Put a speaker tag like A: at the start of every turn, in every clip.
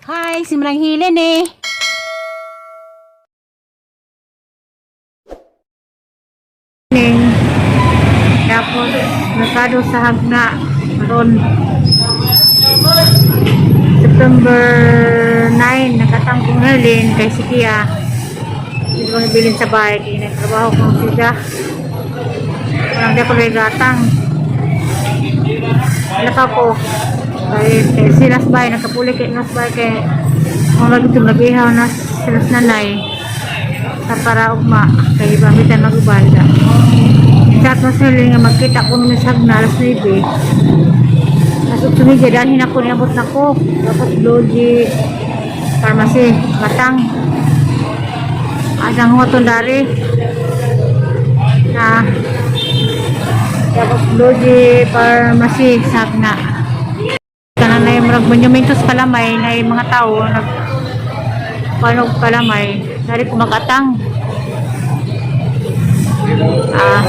A: Hi, si Manang Hilen eh.
B: Morning. Tapos, merkado sa Hagna. Ron. September 9, nakatang kong Herlin kay si Kia. Hindi ko nabilin sa bahay. Kaya nagtrabaho kong siya. Walang di ako gatang. Wala pa ko. Kay silas bahay, nakapuli kay nas bahay kay mga lagi itong nag-ihaw na silas nanay sa para ugma kay ibamitan mag-ubanda. Sa atmosfera nga magkita ko nung sa na alas 9. As 8:30, dalhin ako, niabot na ko. Dapat Logi Pharmacy, Batang. Asang huwaton dari. Na dapat Logi Pharmacy, Sagna. Kanan na yung murag monumentos kalamay na yung mga tao nag panog kalamay. Dari kumakatang. Ah.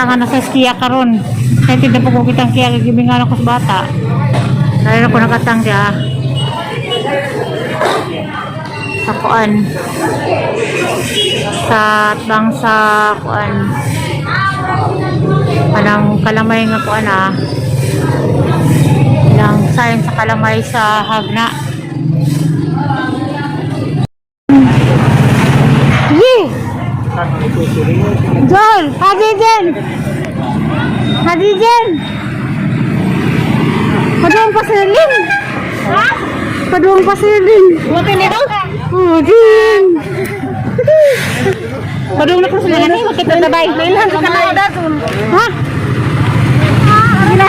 B: Tanga na sa skiya karon. Kaya tinda po ko kitang kiya gibingan ako sa bata. Dahil ako nakatang diya. Sa kuan. Sa bang sa kuan. Kanang kalamay nga kuan ah. Ilang sign sa kalamay sa Hagna. Yee! Joel, Hadijen! Hadijen! Paduong pasilin! Ha? Paduong pasilin!
A: Wala nito?
B: Oh, din!
A: Padung na ko sila ni, makita na bay.
B: Mailan sa kanay. Ha? Sige na.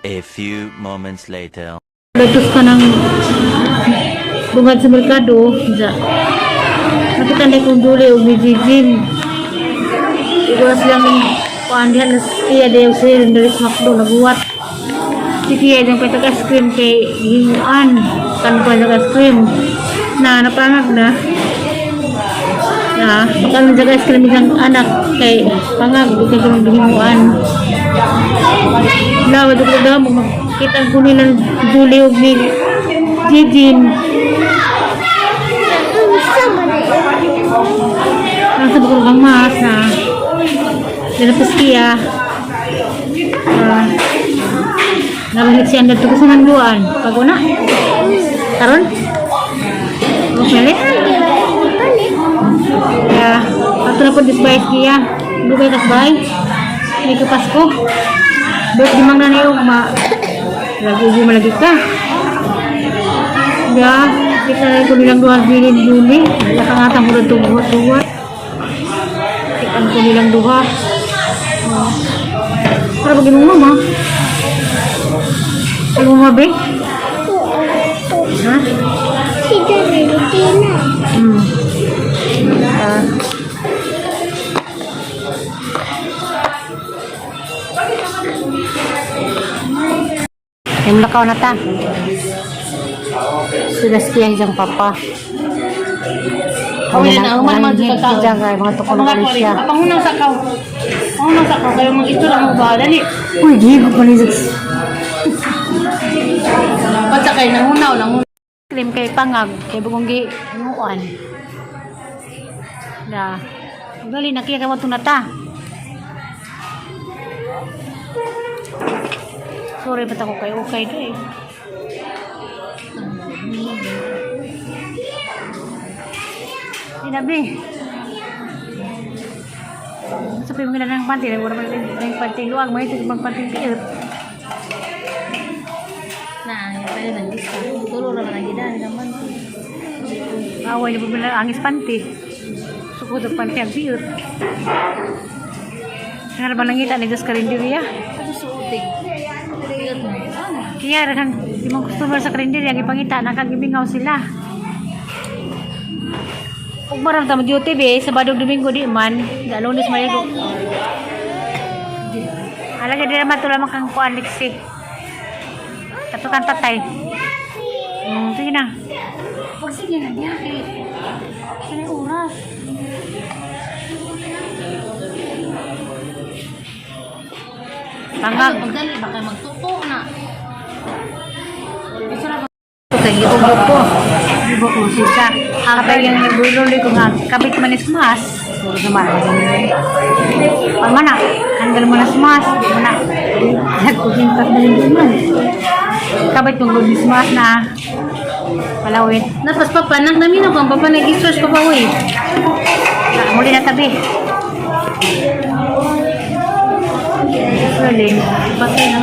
C: A few moments later.
B: Datos ka ng bungad sa merkado. Diya. Nakita na kong duli o ni Jijin. Igwa silang kuan diha na siya diya siya rin sa McDo naguwat. Si Kia diyang patag ice cream kay himuan. Kan pa ice cream. Na napangag na. Na pagka nag ice cream isang anak kay pangag di kay himuan. Lawa ko daw mo makita ko nilang Julie ug ni Jijin. Nasa bukod kang mas na. Dala siya. Ah. Nabalik siya ang dito sa nanduan. Pag una. Karon? Okay. Ya, ato na po disbay siya. Dugay tas bay. May kapasko. Ba't di mang na niyo ma lagi ubo malagi ka. Ya, kita na ko nilang duha bilin duli. Nakangatang ko itong buhat-buhat. Tikan ko nilang duha. Oh. Para bagay mong mama. Ano mo mabe? Ha? Ah. Yung lakaw na ta. Sila siya isang papa.
A: Awin na, human man sa tao.
B: Siya kay mga tukulong
A: Mga
B: siya.
A: Pangunang sakaw. Pangunang sakaw kayo mag ito lang mo ba dali.
B: Uy, gigo pa ni Zax.
A: Basta kay nangunaw lang.
B: Cream kay pangag, kay bugong gi nguan. Na. Gali na kiya ka na ta. Sorry ba't ako kay okay do eh. Sinabi. Sa pimang ng panty, wala man ng panty luwag, may ito bang panty piit.
A: Na, pwede nang lista. Tulo ra man ang gidan naman.
B: Away na bumila angis panty. Sukod ang panty ang piit. Nga ba nangita ni Diyos karinderya?
A: Ako suotig. Piyot na.
B: Kaya rin yung mga customer sa karinderya, ang ipangita, nakagibingaw sila. Ug maram ta mo duty be, Sabado ug Domingo di man, da Lunes maligo. Alaga di naman tulamang kang kuan liksi. Tato kang tatay. Sige na.
A: Pag sige na diya kay.
B: Ano yung oras? Pangag.
A: Pagdali baka magtuto na.
B: Kay giubo ko. Giubo ko siya. Kapag yung nagululi ko nga, kabit man is mas. Puro naman. Pag mana, handle mo na sa mas. Di mo na. Nagkusintas na rin man. Kabit mong good is mas na. Palawit.
A: Napas papa nang namin ako ang papa nag-search pa pa uy.
B: Muli na tabi. Rolling.
A: Patay na.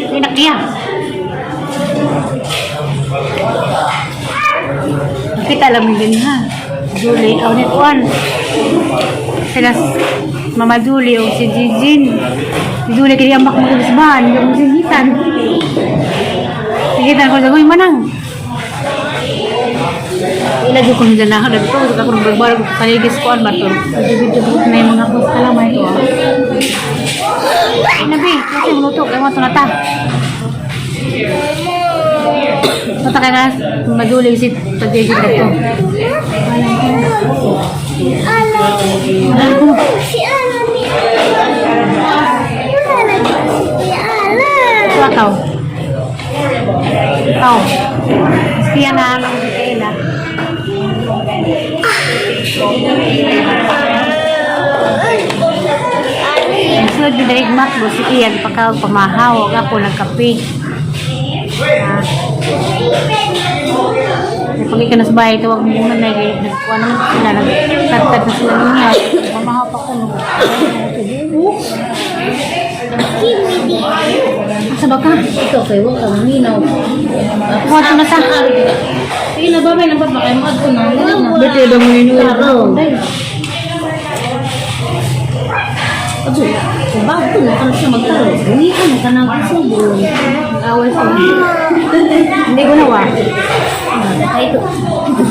B: Pinakya. Kita lang din ha. Julie, aw net one. Sila Mama Julie o si Jijin. Si Julie kaya ambak mo sa bahan, yung singitan. Singitan ko sa manang. Ilagi ko nila na dito sa akong bagbar paligis ko an ba to. Video ko na yung mga boss kalamay ko. Ay nabi, kasi luto kay mo to na ta. Punta ka na, maduli si Pag-edit na to. Ito akaw. Ikaw. Siya na lang si Kayla. Sunod ni Derek Macdo, si Ian, pagka pamahaw, ako nagkape. Ah. Pag ikaw nasa bahay, tawag mo muna na nagkuha naman sila, nagtagtag na sila niya. Mamahaw pa ko. No. Asa ba ka?
A: Ikaw kay wa ka maminaw.
B: Kuha to na ta.
A: Sige na babay na papa kay mo adto na.
B: Beto daw mo yun.
A: Karon. Ato, kung bago na ka siya magtaro, buwian na ka na ang subo.
B: Awal ko. Hindi ko nawa.
A: Ay, ito.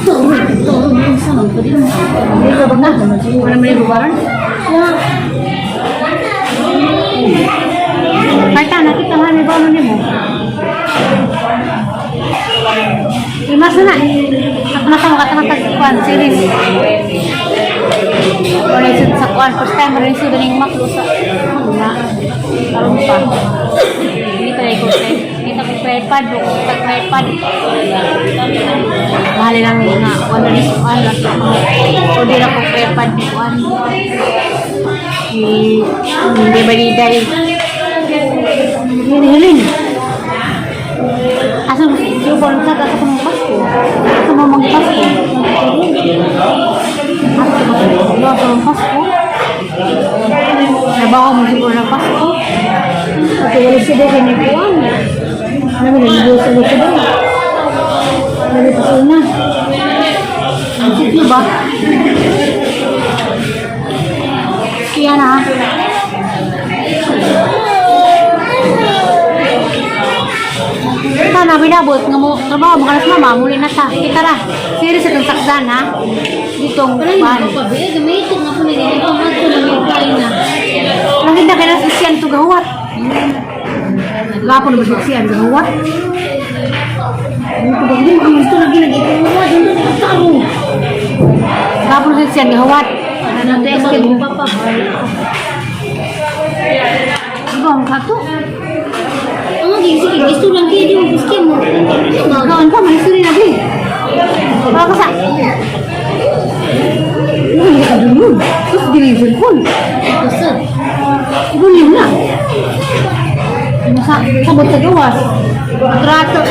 A: Toro, toro, yung sa mga pwede mo.
B: Hindi ko ba nga? Wala mo yung buwaran? Kahit na, nakita nga may bawon ni mo. Imas na na. Ako na ka makatangatag sa kuan, series. Wala yung sa kuan. First time, wala yung sudan yung maklo sa na. Karoon pa. Hindi tayo ko Kita ko tripod, ko sa tripod. Mahal lang nga. Wala ni sa kuan. O di na ko tripod ni kuan. Hindi ba di dahil Hilin. Asa yung bon sa asa mo Pasko? Asa mo mag Pasko? Asa mo Pasko? Nabaho mo siguro ng Pasko. At wala siya doon kay Kuan. Ano mo nang sa luto ba? Wala pa sa una. Ang sityo ba? Kaya na. Ta na binabot nga mo trabaho mo kanas mama muli na ta. Kita ra. Serious itong sakdan ha. Ditong
A: Pero hindi
B: ban.
A: ko pa, eh, gamitin nga po ni Dito, ang adto na may kain na.
B: Langit na kay nasa siyan to gahuwat. Lapo na ba siya siyan gahuwat? Ano ko ba hindi mo gusto lagi nag-ikuha doon doon taro. Lapo na siya siyan gahuwat.
A: Ano tayo mag papa?
B: Iba ang kato.
A: Ang sige, sige, gusto lang kayo, di mo gusto mo.
B: Kaon pa man suri na bi. Baka sa. Uy, ano yun? Sus, dili yung cellphone.
A: Gusto.
B: Ibulin na. Ano sa sabot sa gawas. Atrato.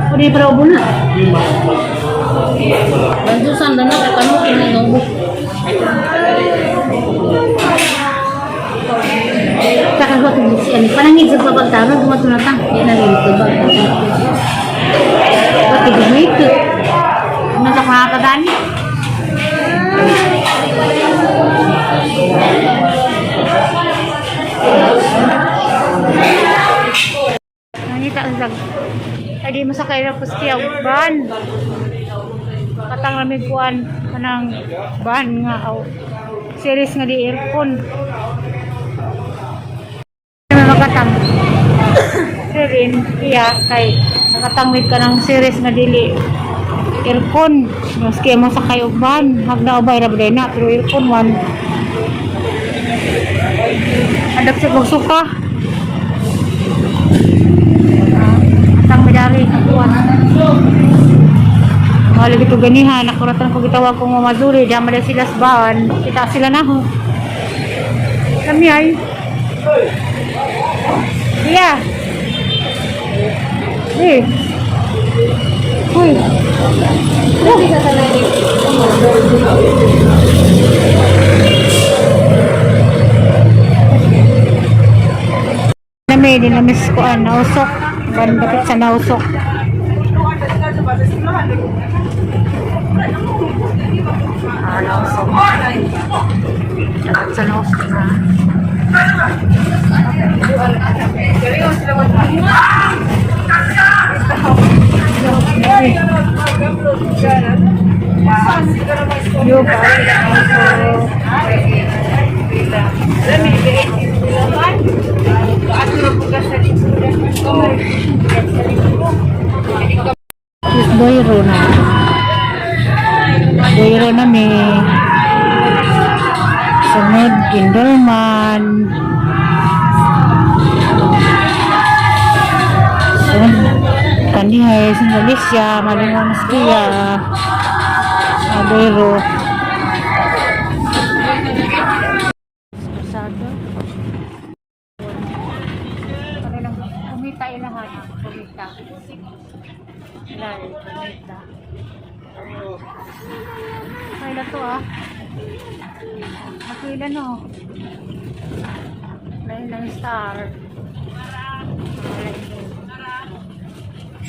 B: Pwede para ubo na.
A: Bandusan na na, kaya mo kinanubo.
B: Saka ko tungkol si ani. Panangit sa pagtaro, gumato na ta.
A: Yan ang ito ba?
B: Pati gumito. Ano sa nakakadani? Nangita ang sag. Ay di masakay na puski ang van. Katang ramig kuan kanang van nga aw. Series nga di aircon. May makatang. Sirin, iya kay nakatangwid ka ng series nga dili aircon. Maski mo sa kayo van, hagna ubay ra ba na pero aircon man. Adak sa magsuka. Atang medali kuan. Wala gito ganihan, nakuratan ko gitawag kong Mama Zuri, diyan man sila sa bahan. Kita sila na ho. Kami ay. Iya. Eh. Uy. Nami, dinamis ko an, nausok. Bandapit sa nausok. Ah, nausok. Dapit sa nausok na. Yo, Boyro na. Boyro na may sunod Kindleman. Sunod Kandihay, sunod Alicia, Malingon Skia, Boyro. Pasado. Para lang kumita ilahan. Kumita. Ilal, kumita. Kaila to ah. Nakila no. Ilang star.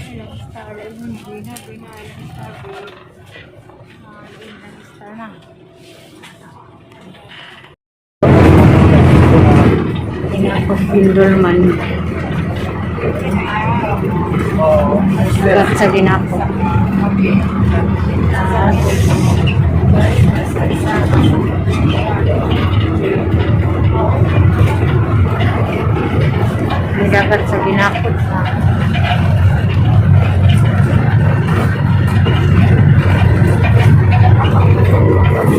B: Ilang star. Ilang bina, bina, ilang star. Ilang star na. Tinapos Bindolman. Sugat sa dinako. May dagat sa ginakot na.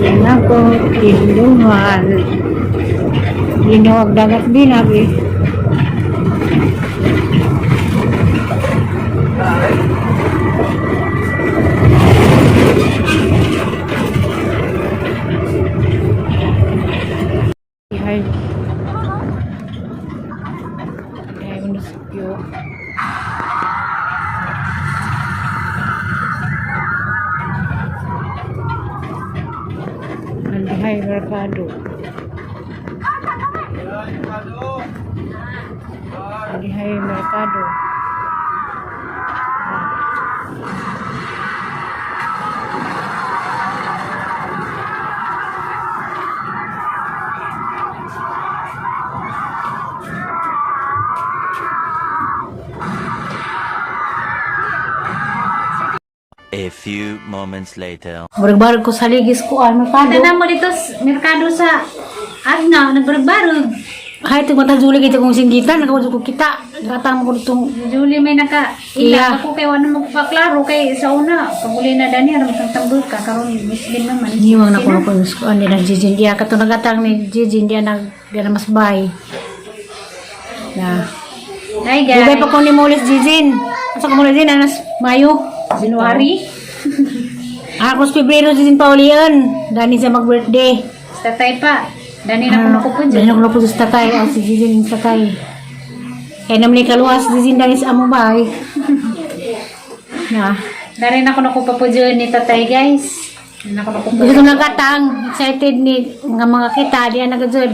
B: Ginakot, Bindolman. Ginawag dagat binag eh. Ay. Ay, munisipyo. Andihay Mercado. Andihay Mercado.
C: A few moments later.
B: Barag-barag ko sa ligis ko, ah, Mercado.
A: Tanan mo dito sa merkado sa Agna, nagbarag-barag.
B: Ay, ito mata Julie kita kong singgitan, nakawadyo ko kita. Gatang mo ko itong
A: Julie may naka
B: Iya.
A: ila ako kay wala mo paklaro kay sa una paguli na dani aron kang tambol ka karon Muslim naman.
B: Niwang na ko ko ko ani nang Gigi dia kato nagatang ni Gigi dia nag dia na mas bay. Na.
A: Hi guys.
B: Dugay pa ko ni Molis Gigi. Asa ka Molis anas Mayo.
A: January.
B: Ako sa Pebrero Gigi paulian. Dani siya mag-birthday.
A: Sa tatay pa. Dani na ko nakupon
B: Dani na ko nakupon sa tatay. Oh, si Gigi yung tatay. Kaya naman ni kaluwas Gigi dani sa amo bay. Na.
A: Dani na ko nakupa po dyan ni tatay guys. Dani na ko nakupa.
B: Gusto nagatang excited ni nga mga kita diya nagadjud.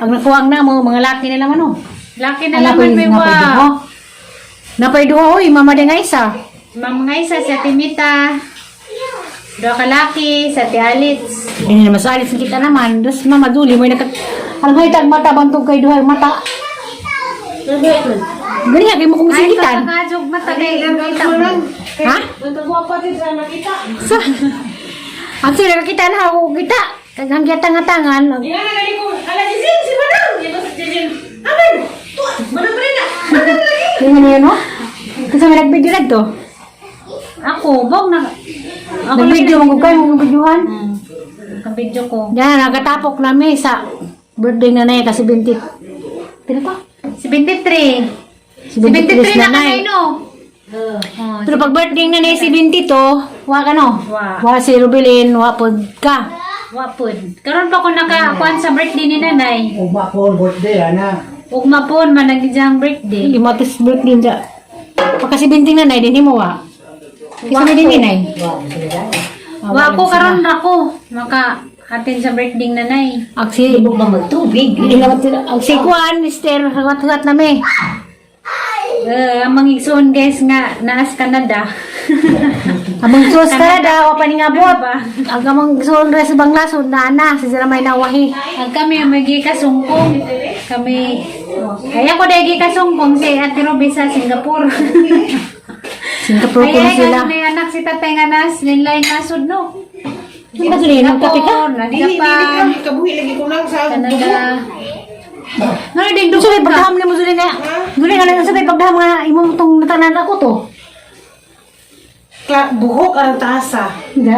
B: Ang nakuwang na mo mga laki nila man oh.
A: Laki na laman may wa.
B: Napay duha oy, mama de nga isa.
A: Ma'am nga isa sa Timita. Dua ka laki sa Ate Alitz.
B: Hindi na masalit sa kita naman. Dus mama duli mo naka Ang hay tag mata bantog kay duha mata. Gani kay mo kung
A: Ay,
B: singitan.
A: kakajog mata kay kita.
B: Ha? Sa Ang sila nakita na ako kita. Kagang tangan. Yung ano yun, no? Kasi may nag-video na to.
A: Ako, bog na. Ako
B: Nag-video,
A: lagi
B: mong kayo, mong videohan. Nag-video ko.
A: Yan, nakatapok nami sa birthday na nay kasi 20. Pila pa?
B: 73.
A: 73
B: 73 na
A: na
B: kanay,
A: nay.
B: no? Oh,
A: Pero pag birthday na nay 72, wa ka no?
B: Wa.
A: Wa si Rubilin, wa pod ka.
B: Wapod. Karon pa ko nakakuan sa birthday ni nanay.
D: Ugma po ang birthday, ana.
B: Ugma po man ang iyang birthday.
A: Limatis birthday niya. Pagka 70 na nay, din mo wa. Kasi may din nay.
B: Wa ko karon ra ko maka atin sa birthday nanay.
A: Aksi. Hindi naman sila. Aksi kuan, mister, huwat-huwat na mi.
B: Eh, ang mga igsoon guys nga naas Canada.
A: Among sus Canada, wa paningabot.
B: Ba?
A: Ang among suon res banglason na ana, si sila may nawahi.
B: Ang kami may gikasungkong. Kami Kaya ko dahil gikasungkong si Ate Ruby sa Singapore.
A: Singapore ko
B: Ay, ay,
A: sila.
B: may anak si tatay nga nas, linlain nasod no.
A: Ano ba tuloy? Nagkape ka?
B: Japan,
E: Kabuhi lagi ko lang sa
B: Canada. Ngano din
A: Unsa may
B: dugo ka?
A: pagdaham nimo duli nga? Duli nga lang unsa may pagdaham nga imong tong natanan ako to?
E: Buhok ang tasa.
A: Hindi.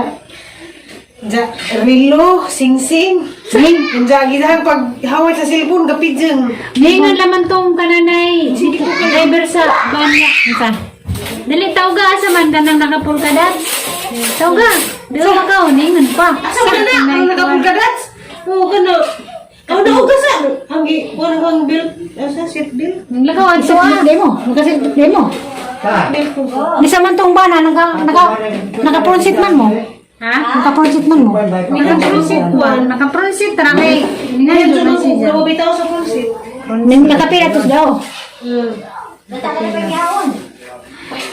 E: Ja, rilo, sing-sing.
A: Sing.
E: Unja gidahang pag hawat sa cellphone gapidjeng.
B: Ningon laman tong kananay. Driver sa banya.
A: Unsa?
B: Dali tawga asa man kanang nakapulka dat. Tawga. Dili ka ka ningon pa.
E: Asa man na ang nakapulka dats? Oo kana. Aw na ka sa hangi kuan ang bill, asa seat bill.
B: Lakaw adto ah.
A: Demo, nakasit demo.
D: Pa.
E: Bill ko.
A: Bisa man tong bana naka naka naka-proceed man mo.
B: Ha?
A: Naka-proceed man mo.
B: Nakaprosit kuan, nakaprosit ra kay ningon
E: Ngayon
B: man siya.
E: jud ko bitaw sa pulsit.
A: Ning nakapila tos daw.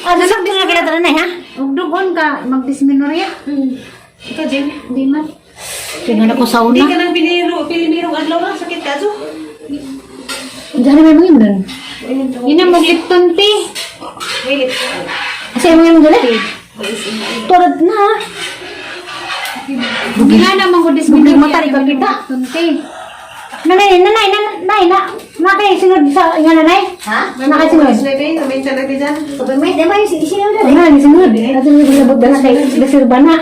A: Ah, sasakto na kila tanan ha?
B: Ug dugon ka magdisminorya.
E: Ito Jim.
B: Di man.
A: Tingnan ako sa
E: Di
A: una.
E: ka nang piniro, pilinirong adlaw na sakit ka jo.
A: Diyan may mga imnon.
B: Yun ang maglipton tea.
E: Wait.
A: Kasi mo yung dali. Tulad na. ha?
B: Nga naman ko disminorya.
A: Buging mata, di ka kita.
B: Lipton tea.
A: Nanay, nanay, nanay, na, na kay sinod sa nga nanay? Ha? Na kay sinod.
E: May may chan na diyan.
A: Ano, sinod. Ato ni labot na kay reserva na.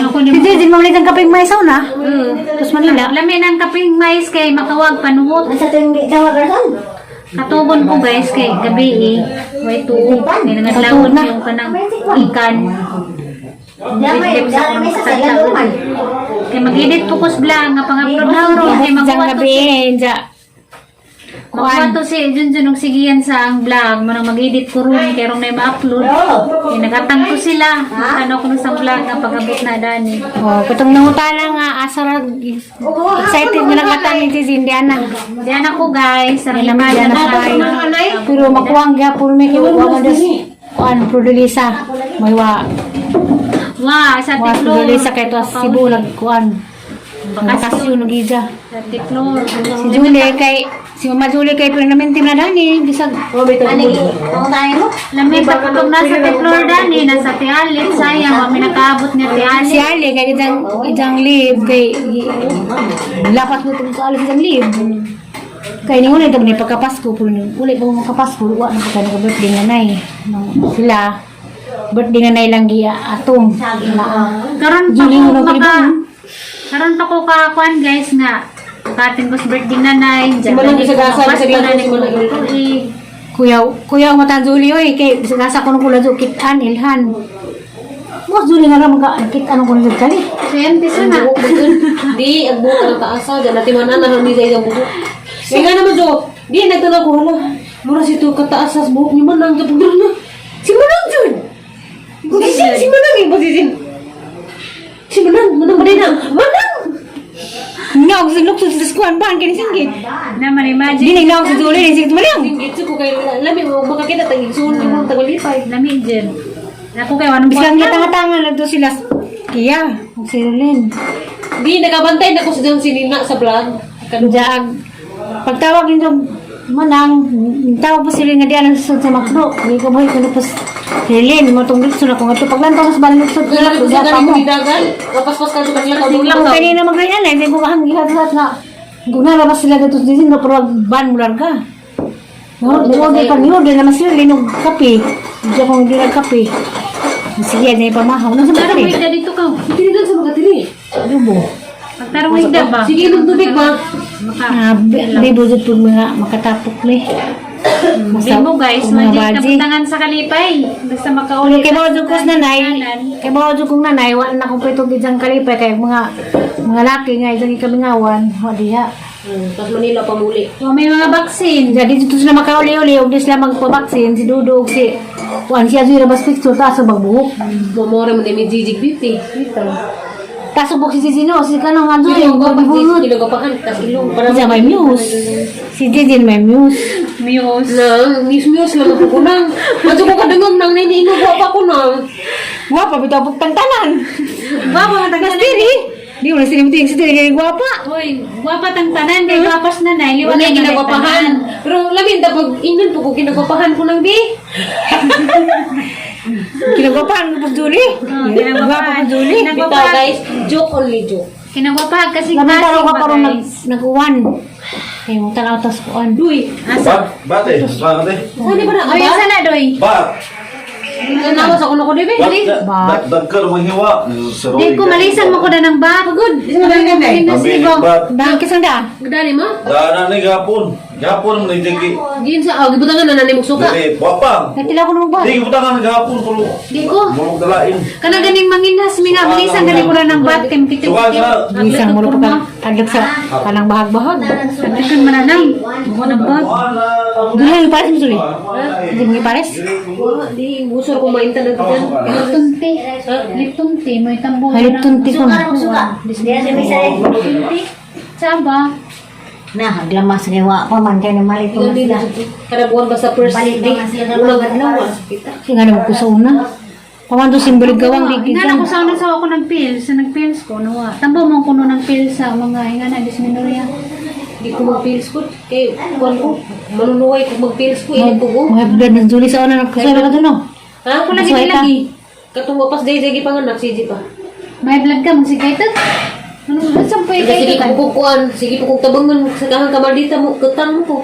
B: Ako ni
A: Hindi din mo ang kaping may sauna. Tapos Manila.
B: Lami ng kaping mais kay makawag panuhot. Katugon ko guys kay gabi eh. Way tuo. May nangadlawon
A: Katuon na.
B: yung kanang ikan. Kay mag-edit po ko sa vlog nga pang-upload na ron kay
A: Diyan
B: makuha to
A: gabi
B: si
A: eh, dya.
B: makuha to si Junjun og sigian sa ang vlog manang mag-edit ko ron kay rong na ma-upload. Kay nagatang ko sila. Ano ko sa vlog nga pag-abot na dani.
A: Oh, katong nangutana nga asa ra excited nga nakatang ni si Indiana.
B: Diyan ako guys, sa
A: Diyan naman diyan na Pero makuha ang gyapon may kay wa man das kuan Prodolisa. May wa
B: Wa sa
A: wa
B: Tiklor.
A: Prodolisa kay to sa Cebu nagkuan. Bakasyon nagija.
B: Sa Tiklor.
A: Si Julie kay si Mama Julie kay permanente na dani bisag
B: Lamig sa putong nasa Tiklor dani, nasa Tialit, sayang wa mi nakaabot nga Tialit.
A: si Ali kay idang idang leave kay lapas mo tong sa Ali idang leave. Kay ningon ito ni pagkapasko pero uli pa mo makapasko wa na pa ka birthday nga nay. No, sila birthday nga nay lang giya atong.
B: Karon pa
A: Julie,
B: ko
A: wala ka
B: maka
A: rin.
B: Karon pa ko kakuan guys nga katin ko sa birthday nanay. Diyan
E: Simulan
B: dani
E: ko sa
B: ko
E: gasa,
B: mapasko
E: sa
B: na ni
E: simulan
B: ko
E: ko.
B: tuig.
A: Kuya, kuya mata Julie oy kay bisag asa ko kula jo kitan ilhan. Mo Julie nga ra maka kitan ko nang kali.
B: Siyempre sana.
E: Di, ang buhok ang taasa, dyan natin manan, ano, hindi sa isang buhok. Kaya nga naman, Jo, di, nagtanaw ko, hala, mura si to, kataas sa buhok ni Manang, kapag na, si Manang, Jun! Si, si Manang, eh, posisin. Si Manang, Manang, Manang, Manang!
A: Naog sa lukso sa skuan ba kini singgit.
B: Na man imagine.
A: Di na naog sa Julie ni singgit mo lang.
E: Singgit ko kay, lami, huwag makakita, tagigsuon, yung mga tagalipay.
B: Lami jud. Ako kay wanong
A: Bisag nga na to sila. Kiya, ug si Rolin.
E: Di, nakabantay na ko sa dyan si Nina sa vlog.
A: Jaag pagtawag nito manang tawag po sila nga diyan ang susod sa makro. Hindi ko buhay kuno po Relin mo tong lukso na ko ngadto paglantaw sa balon luksod ko
E: Wala ko sa
A: pa
E: galing
A: mo.
E: ko kapaspas ka sa kanila, kabulak.
A: Kung kanina magreal eh, hindi ko kahang gihat nga. Kung nalabas sila dito sa disin, pero ban mo larga. No, di pa niyo, di naman sila linog kape. Hindi ako hindi nagkape. Sige, na ipamahaw. Nasa mga
B: Tarong
A: rin.
B: higda dito ka.
E: Hindi lang sa mga tiri.
A: Lubo.
B: Pagtarong higda ba?
E: Sige, inom tubig ba?
B: Maka.
A: Ah, bibo jud pud mga makatapok ni. Basta-
B: Bibo guys,
A: mga
B: magic na
A: baji.
B: butangan sa kalipay. Basta makauli.
A: Kay mao jud kos nanay, kay mao jud kong nanay, wala na akong pitong gijang kalipay kay mga laki nga isang ikamingawan, wa diha.
E: Tapos Manila pa muli.
B: Oh, may mga vaccine.
A: Jadi dito sila makauli-uli og di sila magpabaksin si Dudo og si kuan si Azuy rabas picture taas ang magbuhok.
E: Mamora mo na may jijig beauty. Dito.
A: Taas ang buhok si Sino, si kanong Azuy
E: Ilong
A: ang
E: ko,
A: buhok.
E: ilong ko pahan, tas ilong. Para
A: Siya may muse. Si Jejin may muse.
B: Muse.
E: Nang, miss-miss lang ako ko nang. Madyo ko kadungog nang niniinog pa ko nang.
A: Gwapa bitaw pagtantanan.
B: Gwapa man tang tanan.
A: Nastiri. Di mo na sinimting si Diri kay gwapa.
B: Hoy, gwapa tang tanan kay gwapas na nay. Liwat
E: Wala
B: na
E: ginagwapahan. Pero lamin da pag ingnon po ko ginagwapahan ko nang bi.
A: Kinagwapahan mo po Julie. Gwapa po Julie.
E: Bitaw guys, joke only joke.
B: Kinagwapahan kasi
A: Lamin taro ka
B: ba,
A: karon nag
B: guys?
A: nag-uwan. Kay mo tanaw tas kuan.
E: Duy,
B: Asa?
F: Bat, bate, bakit eh?
E: saan ba na
B: Doy,
E: aba?
B: asa na doy?
F: Bat,
E: Nanawa sa kuno ko di
F: bat,
A: Bat.
F: dagkar manghiwa.
B: Di ko malisan mo ko na ng bat.
E: Pagod, isa na lang
F: Mabilik bat.
A: Dahil kisang da.
E: Gdani mo?
F: Dana ni gapon. Gapon man ni jagi.
E: Giin sa aw gibutangan na nani suka.
F: Dili, wapang.
A: Natila ko nung ba.
F: Di gibutangan gapon pero
B: Di ko.
F: mulog dalain.
B: Kana ganing manginas mi nga malisan gani ko na ng bat kay kitim.
F: Suka sa
A: Isang mo pa taglag sa kanang bahag-bahag.
B: Taglakan man na nang. Mo ng bat.
A: Dili mo pares mo Julie. Hindi mo pares.
E: Di busor ko mainta na diyan.
B: Lipton tea. Lipton tea mo itambo.
A: Ay, Lipton tea ko.
B: Suka. Saan ba?
A: Na, haglamas kay wa pa man kay namalit ko
E: Hindi
A: sila.
E: kada buwan ba sa first day. Unang adlaw. Kita.
A: Sige nga naman ko sa una. Pamando simbolig gawang di
B: Nga na ko sa una sa ako ng pills, sa nag-pills ko nawa. Tambo mo kuno ng pills sa mga nga na dysmenorrhea.
E: Di ko mag-pills ko. Kay kuan ko manunuway ko mag-pills ko init ko.
A: Mga blood ng Julie sa una nagkasala ka doon no.
E: Ha?
B: Ako lagi
A: Suway ka.
B: lagi.
E: Katong wapas day jagi panganak sige pa.
B: May blood ka magsigay ta. Ano saan pa
E: Sige
B: kay ka?
E: po kuan, sige po kong tabangon sa kahang kamaldita mo ketang mo ko.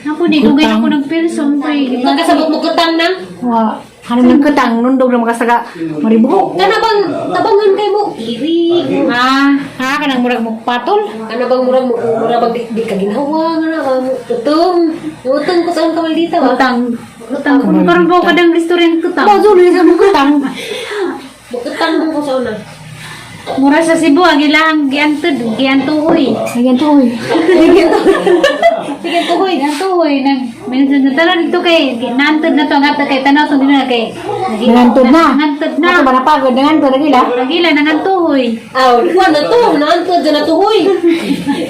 B: Ako di dugay ako ng pills untay.
E: Nakasabot mo ketang nang.
A: Wa hanam ng katang nundog na makasaga maribuhok.
E: Kana bang tabangon kay mo? Iri.
B: Ah,
A: Ha kanang murag mo patol.
E: Kana bang murag mo murag bang di ka ginhawa nga ba mo utong. Utong ko saan kamaldita ba?
B: utang. Utang. Kuno karon po kadang restaurant ko
A: Ba Julie sa mo katang.
E: Buketang mo ko sa una.
B: Mura sa Cebu ang ilang giantod, giantuhoy.
A: Ayan to oy.
E: Sige tuhoy.
B: Giantuhoy nag minsan sa tanan dito kay naantod na to ang ato kay tanaw to dinha kay
A: Nangantod na.
B: Nangantod na.
A: Ato ba napagod nangantod na gila.
B: Nagila nangantuhoy.
E: Aw, kuan na to, naanto dyan na tuhoy.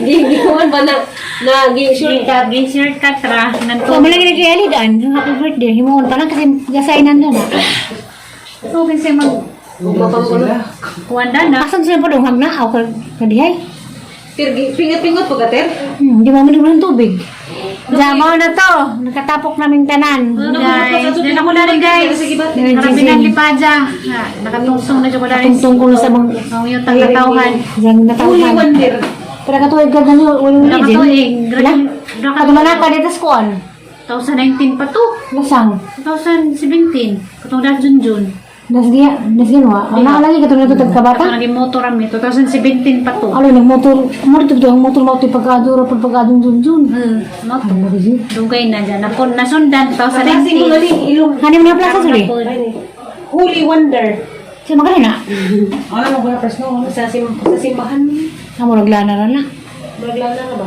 E: Gi kuan ba na na gi
B: Shortcut, gi shortcut ra
A: So
B: nantuhoy.
A: malagi na kay Alidan, happy birthday himuon pa lang kasi gasainan na na.
B: So kasi mag
E: Mapang ko na.
B: kuan na.
A: Asan sila pa dong hagna aw ka kadihay.
E: Ter pingat-pingot po ka ter.
A: Di ba man ng tubig. Jamaw na to. Nakatapok namin tanan.
B: Guys, dan ako na rin guys. Marami ng lipadya. Ha, nakatungsong na dyan ko na rin.
A: Tungtong ko na sa mga
B: Ang iyong tangkatauhan.
A: Yang
E: Holy
A: natauhan.
E: wonder.
A: Pero katuig ka gano'n, walang
B: Nakatuig.
A: Wala? Katumana ka dito sa kuan.
B: 2019 pa to.
A: Lasang.
B: 2017. Katong dahil Jun Jun.
A: Nasgiya, nasginwa. Wala lagi katulad ito tagkabata.
B: Katong naging motor kami. 2017 pa to.
A: Alo, nagmotor. Moro ito ang motor mo ito pagkadura, pagkadung jun jun.
B: Motor.
A: Ano ba yun?
B: Dugay na dyan. Ako nasundan.
E: Kasi ko
B: 2019.
E: mali ilong.
A: Hani mo na plaza suli?
E: Holy wonder.
A: Siya magkano na?
E: Sa simbahan.
A: Amo naglana na na.
E: Maglana ka ba?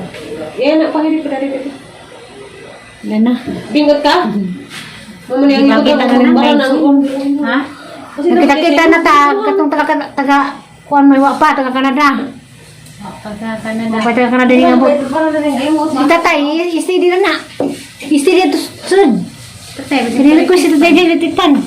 E: Yan na pahiri pa dito.
A: Lana.
E: Bingot ka? Mamani ang ikot
B: Ipakita
E: ang
B: na
E: bara
B: ng
E: ng
B: Ha?
A: Nagkita-kita na ta, katong taga, taga, kuan may wa pa, taga Canada.
B: Pagka Canada.
A: Pa taga Canada ni abot. Si tatay, steady na na. Steady to sud.
B: Tatay,
A: Kini request si tatay dili titan.